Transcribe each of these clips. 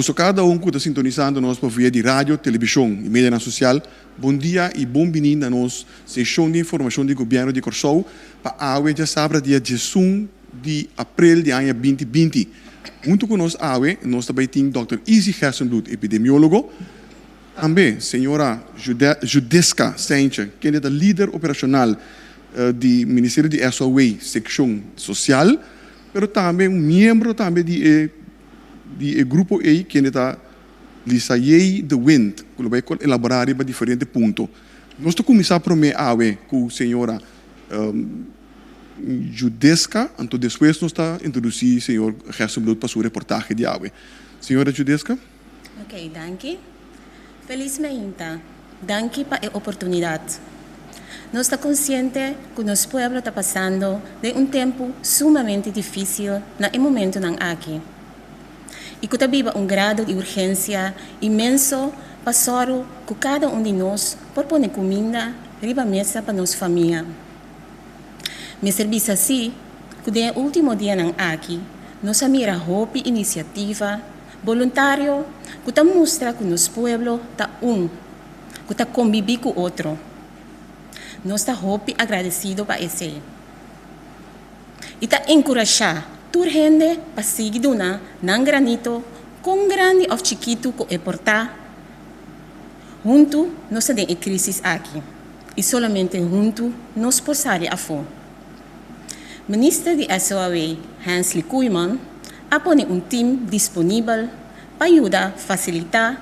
boso kada un ku ta sintonisando nos pa via di radio, televishon i medianan sosial, bon dia i bon bini na nos seshon di informashon di Gobièrnu di Kòrsou pa awe djasabra dia 11 di aprel di aña 2020. Huntu ku nos awe nos ta bai tin dòkter Izzy Gerstenbluth, epidemiólogo, tambe señora Judeska Seintje, kende ta lider operashonal di Ministerio di SOAW sekshon sosial, pero tambe un miembro tambe di e di e grupo ei kende ta Lisayei de Wind, ku lo bai elaborá riba diferente punto. Nos ta kuminsá promé awe ku señora Judeska, anto despues nos ta introdusí señor Gerstenbluth pa su reportahe di awe. Señora Judeska. Ok, danki. Felis meinta. Danki pa e oportunidat. Nos ta konsiente ku nos pueblo ta pasando den un tempu sumamente difísil na e momentunan aki i ku ta biba un grado di urgensia inmenso pa sòru ku kada un di nos por pone kuminda riba mesa pa nos famia. Mester bisa sí ku den e último dianan aki nos a mira hopi inisiativa boluntario ku ta mustra ku nos pueblo ta un, ku ta kombibí ku otro. Nos ta hopi agradesido pa esei. I ta enkurashá tur hende pa sigui duna nan granito kon grandi òf chikitu ku e por ta. Huntu nos ta den e krísis aki i solamente huntu nos por sali afó. Minister di SOAW, Hensley Koeiman, a pone un tim disponibel pa yuda fasilitá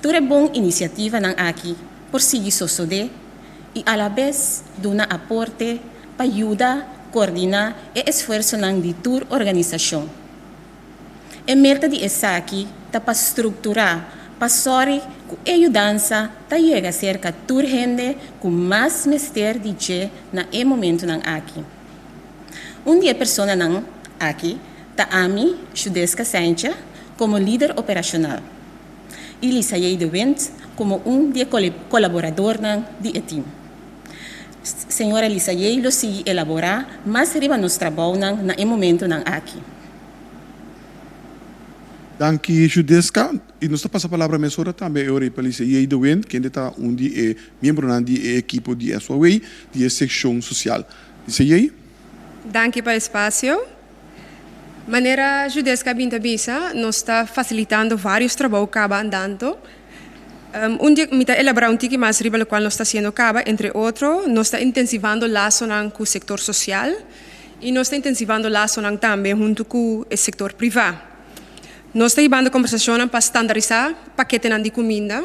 tur e bon inisiativanan aki por sigui sosodé i alabes duna aporte pa yuda koordiná e esfuersonan di tur organisashon. E meta di esaki ta pa strukturá pa sòri ku e yudansa ta yega serka tur hende ku mas mester di dje na e momentunan aki. Un di e personanan aki ta ami, Judeska Seintje, komo lider operashonal i Lisayei de Wind komo un di e kolaboradornan di e tim. Señora Lisayei lo sigui elaborá mas riba nos trabounan na e momentunan aki. Danki Judeska. I nos ta pasa palabra mesora tambe e ora ei pa Lisayei de Wind, kende ta un di e miembronan di e ekipo di SOAW di e sekshon sosial. Lisayei. Danki pa e spasio. Manera Judeska a bin ta bisa, nos ta fasilitando vários trabou kaba andando. Un di mi ta elaborá un tiki mas riba lokual nos ta hasiendo kaba, entre otro, nos ta intensivando lasonan ku sektor sosial i nos ta intensivando lasonan tambe huntu ku e sektor privá. Nos ta hibando kombersashonnan pa standarisá paketenan di kuminda,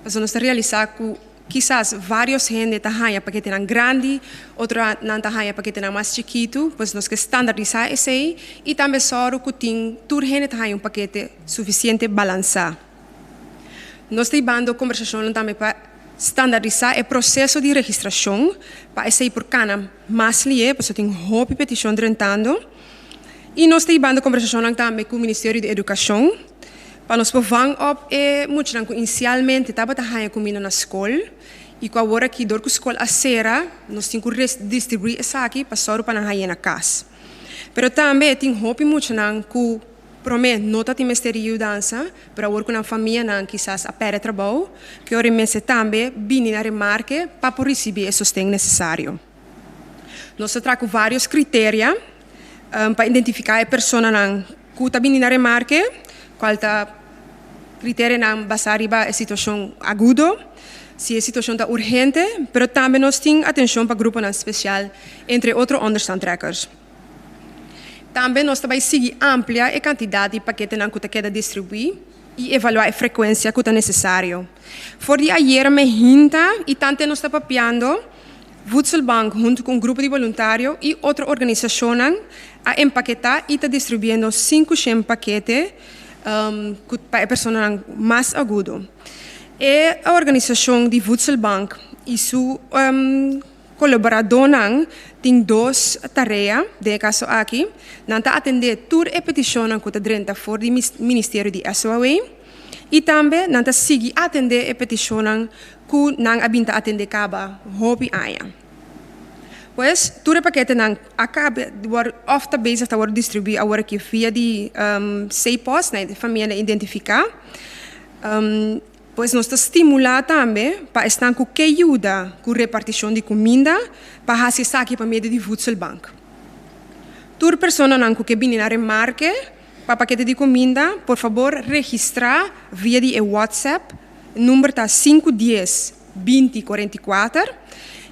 pasobra nos ta realisá ku kisas vários hende ta haña paketenan grandi, otronan ta haña paketenan mas chikitu, pues nos ke standarisá esei i tambe sòru ku tin tur hende ta haña un pakete sufisiente balansá. Nos ta hibando kombersashonnan tambe pa standarisá e proseso di registrashon pa esei por kana mas lié, pasobra tin hopi petishon drentando. I nos ta hibando kombersashonnan tambe ku Ministerio di Edukashon pa nos por vang op e muchanan ku inisialmente tabata haña kuminda na skol i ku awor aki dor ku skol a sera nos tin ku redistribuí esaki pa sòru pa nan hañ'é na kas. Pero tambe tin hopi muchanan ku promé no ta tin mester di yudansa pero awor ku nan famianan kisas a pèrdè trabou ku e ora mester tambe bini na remarke pa por risibí e sosten nesesario. Nos ta traha ku vários kriteria pa identifiká e personanan ku ta bini na remarke, kual ta kriterianan basá riba e situashon agudo, si e situashon ta urgente, pero tambe nos tin atenshon pa gruponan spesial, entre otro onderstandtrekkers. Tambe nos ta bai sigui amplia e kantidat di paketenan ku ta keda distribuí i evaluá e frekuensia ku ta nesesario. For di ayera mehinta i tante nos ta papiando, Voedselbank huntu ku un grupo di boluntario i otro organisashonnan a empaketá i ta distribuiendo 500 pakete ku pa e personanan mas agudo. E organisashon di Voedselbank i su kolaboradónan tin dos tarea den e kaso aki. Nan ta atendé tur e petishonnan ku ta drenta for di Ministerio di SOAW i tambe nan ta sigui atendé e petishonnan ku nan a bin ta atendé kaba hopi aña. Pues, tur e paketenan a kaba di wòrdu òf ta bezig ta wòrdu distribuí awor aki via di C-post na e famianan identifiká. Pues nos ta stimulá tambe pa esnan ku ke yuda ku repartishon di kuminda pa hasi esaki pa medio di Voedselbank. Tur personanan ku ke bini na remarke pa pakete di kuminda, por fabor registrá via di e WhatsApp, number ta sinku dies 20 44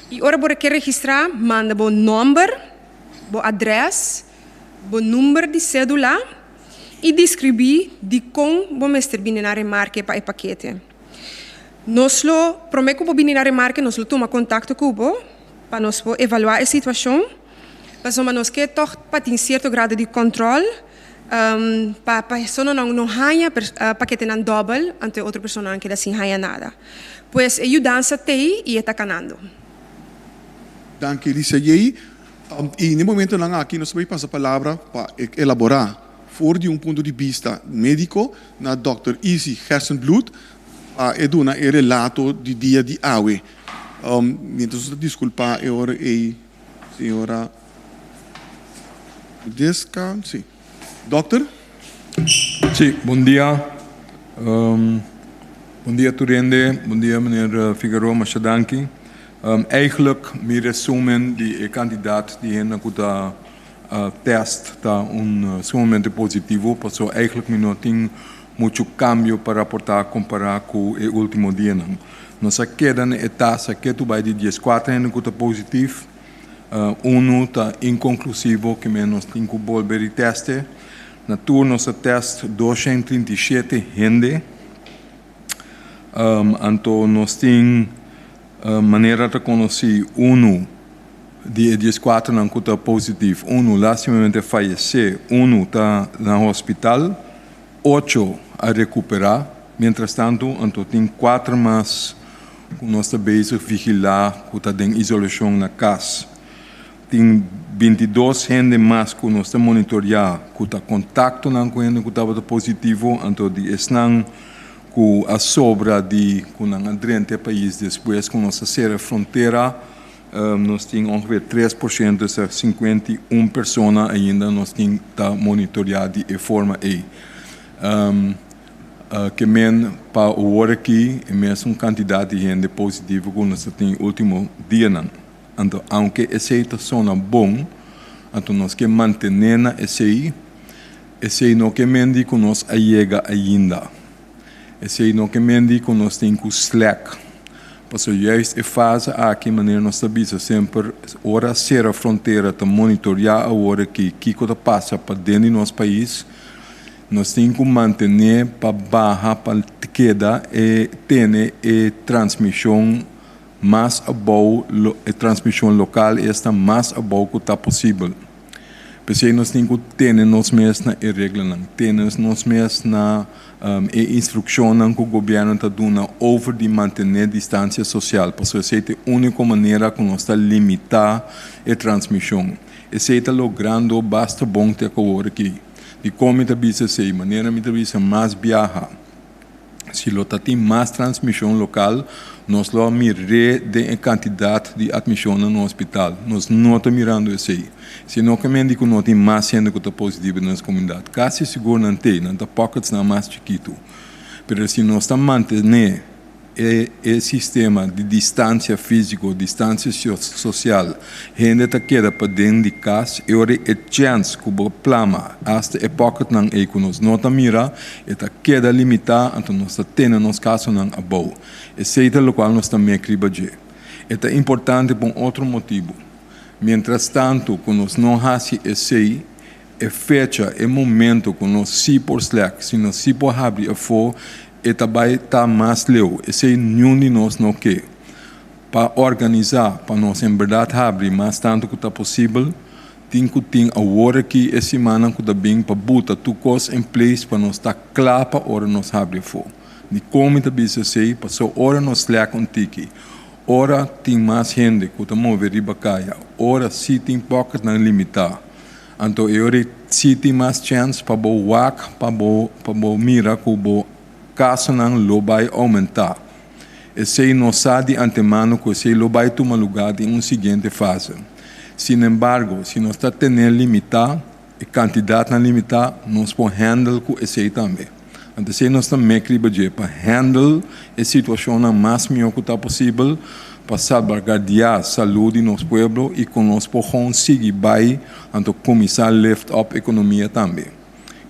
i ora bo ke registrá manda bo nòmber, bo adrès, bo number di sédula i deskribí dikon bo mester bini na remarke pa e pakete. Nos lo, promé ku bo bini na remarke nos lo tuma kontakto ku bo pa nos por evaluá e situashon, pasobra nos ke tòg pa tin sierto grado di kòntròl pa personanan no haña paketenan dòbel anto e otro personanan keda sin haña nada. Pues e yudansa t'ei i e ta kanando. Danki Lisa Yei. I n'e momentonan aki nos ta bai pasa palabra pa e elaborá for di un punto di bista médiko na Dòkter Izzy Gerstenbluth pa e duna e relato di dia di awe. Mientras nos ta diskulpá e ora ei señora Judeska, si. Dòkter? Si, bon dia. Bon dia tur hende, bon dia meneer Figueroa, masha danki. Eigenlijk mi resumen di e kantidat di hende ku ta test ta un sumamente positivo, pasobra eigenlijk mi no tin muchu kambio pa raportá kompará ku e último dianan. Nos a keda na e tasa ketu bai di dieskuater hende ku ta positif, unu ta inkonklusivo, ke men nos tin ku bolbe ritèste. Na tur nos a tèst 237 hende. Anto nos tin manera ta konosí unu di e dieskuaternan ku ta positif, unu lastimamente fayesé, unu ta na hospital, ocho a rekuperá. Mientrastantu anto tin kuater mas ku nos ta bezig vigilá ku ta den isolashon na kas. Tin 22 hende mas ku nos ta monitoriá ku ta kontaktonan ku hende ku tabata positivo, anto di esnan ku a sobra di ku nan a drenta e pais despues ku nos a sera frontera, nos tin ongeveer 3%, esta 51 persona ainda nos tin ta monitoriá di e forma ei. Ke men pa awor aki e mesun kantidat di hende positivo ku nos a tin último dianan. Anto aunke esei ta sona bon, anto nos ke mantené na esei, esei no ke men di ku nos a yega ainda. Esei no ke men di ku nos tin ku slèk. Pasobra juist e fase aki, manera nos ta bisa semper, ora sera frontera ta monitoriá awor aki kiko ta pasa paden di nos pais, nos tin ku mantené pa baha pa keda e tene e transmishon Mas abou lo e transmishon lokal esta mas abou ku ta posibel. P'esei nos tin ku tene nos mes na e reglanan, tene nos mes na e instrukshonnan ku gobièrnu ta duna over di mantené distansia sosial, pasobra esei ta e úniko manera ku nos ta limitá e transmishon. Esei ta logrando basta bon te ku awor aki. Dikon mi ta bisa esei? Manera mi ta bisa mas biaha. Si lo ta tin mas transmishon lokal, nos lo a mir'é den e kantidat di atmishonnan na hospital. Nos no ta mirando esei. Si no ke men di ku no tin mas hende ku ta positivo den nos komunidat. Kasi sigur nan t'ei, nan ta pocketsnan mas chikitu. Pero si nos ta mantené E e sistema di distancia fisico, distancia social, hende ta keda paden di cas, e ora e chens cu bo plama hasta e pocketnan ey cu nos no ta mira, e ta keda limita, anto nos ta tene nos casonan abou. Esey ta locual nos ta mek riba dje. E ta importante pa un otro motibo. Mientras tanto cu nos no haci esey, E fecha, e momento ku nos sí por slèk, si nos sí por habri afó, e ta bai ta mas leu. Esei niun di nos no ke. Pa organisá pa nos en bèrdat habri mas tantu ku ta posibel, tin ku tin awor aki e simannan ku ta bin pa buta tur kos en place pa nos ta kla pa ora nos habri afó. Dikon mi ta bisa esei? Pasobra ora nos slèk un tiki, ora tin mas hende ku ta move riba kaya, ora sí tin pòketnan limitá, Anto e ora si tin mas chèns pa bo wak pa bo pa bo mira ku bo kasonan lo bai oumentá. Esei no sa di antemano ku esei lo bai tuma lugá den un siguiente fase. Sinembargo, si nos ta tene limitá, e kantidatnan limitá, nos por handle ku esei tambe. Anto esei nos ta mek riba dje, pa handle e situashonnan mas mihó ku ta posibel pa salbaguardiá salú di nos pueblo i ku nos por gewoon sigui bai anto kuminsá lift up ekonomia tambe.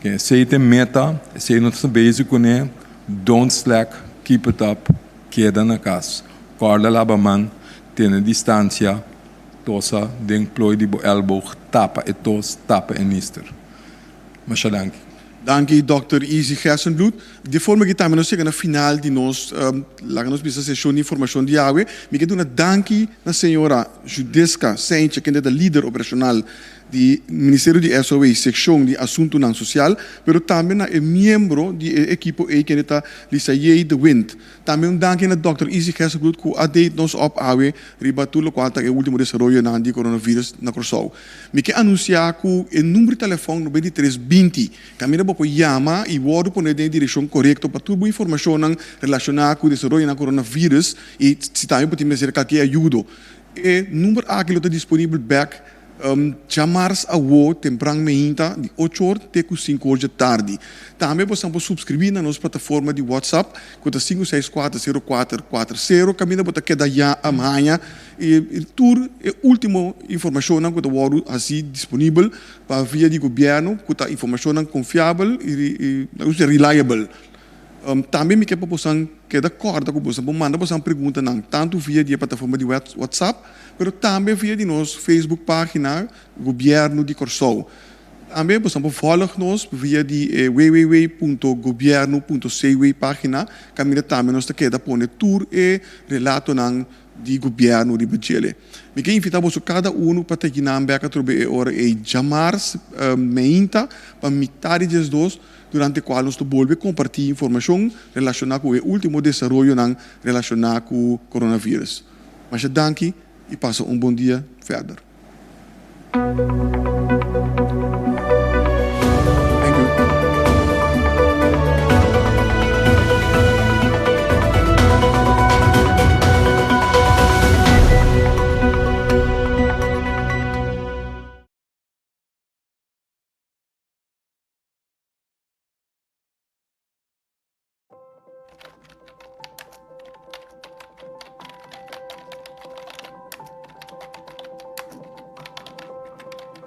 Ke esei ta e meta, esei nos ta bezig kuné, don't slack, keep it up, keda na kas, kòrda laba man, tene distansia, tosa den plooi di bo èlboog, tapa e tos, tapa e nister. Masha danki. Danki Dòkter Izzy Gerstenbluth. Di forma ki tambe nos yega na final di nos, laga nos bisa seshon di informashon di awe. Mi ke duna danki na señora Judeska Seintje kende ta lider operashonal di Ministerio di SOA sekshon di Asuntunan Sosial, pero tambe na e miembro di e ekipo ei kende ta Lisayei de Windt. Tambe un danki na Dòkter Izzy Gerstenbluth ku a date nos op awe riba tur lokual ta e ultimo desaroyonan di coronavirus na Kòrsou. Mi ke anunsiá ku e number di telefòn 93 20 kaminda bo por yama i wòrdu pone den e direkshon korekto pa tur bo informashonnan relashoná ku desaroyonan coronavirus i si tambe bo tin mester kalke ayudo. E number aki lo ta disponibel bèk Djamars awo tempran meinta di ocho or te ku sinku or dje tardi. Tambe bosan por subscribí na nos plataforma di WhatsApp ku ta sinku seis kuater sero kuater kuater sero kaminda bo ta keda ya haña tur e último informashonnan ku ta wòrdu hasí disponibel pa via di gobièrnu ku ta informashonnan konfiabel i reliable. Tambe mi ke pa bosan keda kòrda ku bosan por manda bosan preguntanan tantu via di e plataforma di WhatsApp pero tambe via di nos Facebook página Gobièrnu di Kòrsou. Tambe bosan por vòlg nos via di e www.gobièrnu.cw página kaminda tambe nos ta keda pone tur e relatonan di gobièrnu riba djele. Mi ke invitá boso kada unu pa ta kinan bèk atrobe e ora ei djamars meinta pa mitá di diesdos durante kual nos ta bolbe kompartí informashon relashoná ku e último desaroyonan relashoná ku coronavirus. Masha danki i pasa un bon dia verder.